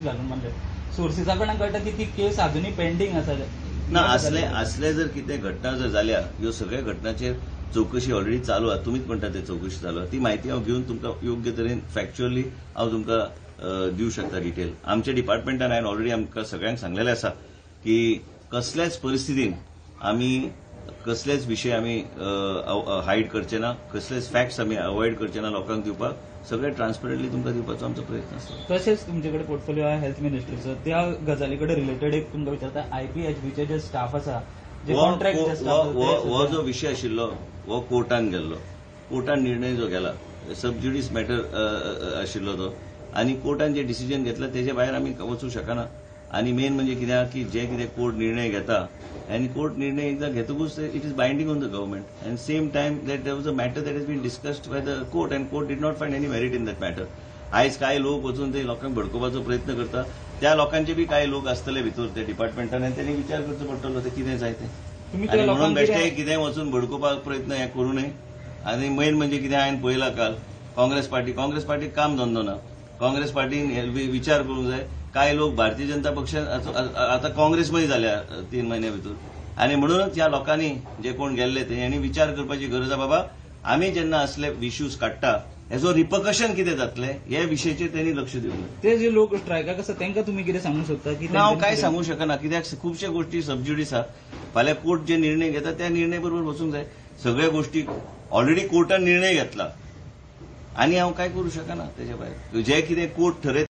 घालून मारले. सोर्सिसा कडल्यान कळटा की ती केस अजुनूय पेंडींग आसा. ना, असले असले जर कितें घटना जर जाल्या, ह्यो सगळ्या घटनाचेर चवकशी ऑलरेडी चालू आहा. तुमीच म्हणटा ते चवकशी चालू आहा, ती म्हायती हांव घेवन तुमकां योग्य तरेन फॅक्च्युअली हांव तुमकां दिवं शकता डिटेल. आमच्या डिपार्टमेंटान हांवें ऑलरेडी आमकां सगळ्यांक सांगलेलें आसा की कसल्याच परिस्थितीन आमी कसलेच विशय आमी हायड करचे ना, कसलेच फॅक्ट्स आमी अवॉयड करचे ना लोकांक दिवपाक. सगळे ट्रान्सपरंटली तुमकां दिवपाचो आमचो प्रयत्न आसता. तशेंच तुमचे कडेन पोर्टफोलिओ आहा हेल्थ मिनिस्ट्रीचो, त्या गजाली कडेन रिलेटेड एक तुमकां विचारता, आयपीएचबीचे जे स्टाफ आसा, जे कॉन्ट्रॅक्ट जे स्टाफ, हो जो विशय आशिल्लो हो कोर्टान गेल्लो, कोर्टान निर्णय जो गेला सब ज्युडीस मॅटर आशिल्लो तो, आनी कोर्टान जे डिसिजन घेतला तेजे भायर आमी वचूंक शकना. आनी मेन म्हणजे कितें की जे कितें कोर्ट निर्णय घेता आनी कोर्ट निर्णय एकदां घेतकूच it is binding on the government. And same time that there was a matter that is been discussed by the court and court did not find any merit in that matter. आयज कांय लोक वचून ते लोकांक भडकोवपाचो प्रयत्न करता, त्या लोकांचे बी कांय लोक आसतले भितर ते डिपार्टमेंटान आनी तेणी विचार करचो पडटलो ते कितें जाय तें. आनी म्हणून बेश्टे कितें वचून भडकोवपाक प्रयत्न हे करूं नये. आनी मेन म्हणजे कितें हांवें पळयलां काल काँग्रेस पार्टी, काँग्रेस पार्टीक काम धंदो ना. काँग्रेस पार्टीन विचार करूंक जाय. कांय लोक भारतीय जनता पक्षान आतां काँग्रेसमय जाल्या 3 म्हयन्या भितर, आनी म्हणूनच ह्या लोकांनी जे कोण गेल्ले ते हेणी विचार करपाची गरज आसा. बाबा आमी जेन्ना असले इश्यूज काडटा हेजो रिपकशन कितें जातलें हे विशयाचेर तेणी लक्ष दिवंक जाय. ते जे लोक स्ट्रायकाक आसा तांकां तुमी कितें सांगूंक सोदता? की हांव कांय सांगूंक शकना, कित्याक खुबशे गोश्टी सबज्युडीस आहा. फाल्यां कोर्ट जे निर्णय घेता त्या निर्णय बरोबर वचूंक जाय. सगळ्या गोश्टी ऑलरेडी कोर्टान निर्णय घेतला आनी हांव कांय करूं शकना तेजे भायर. जे कितें कोर्ट ठरयता.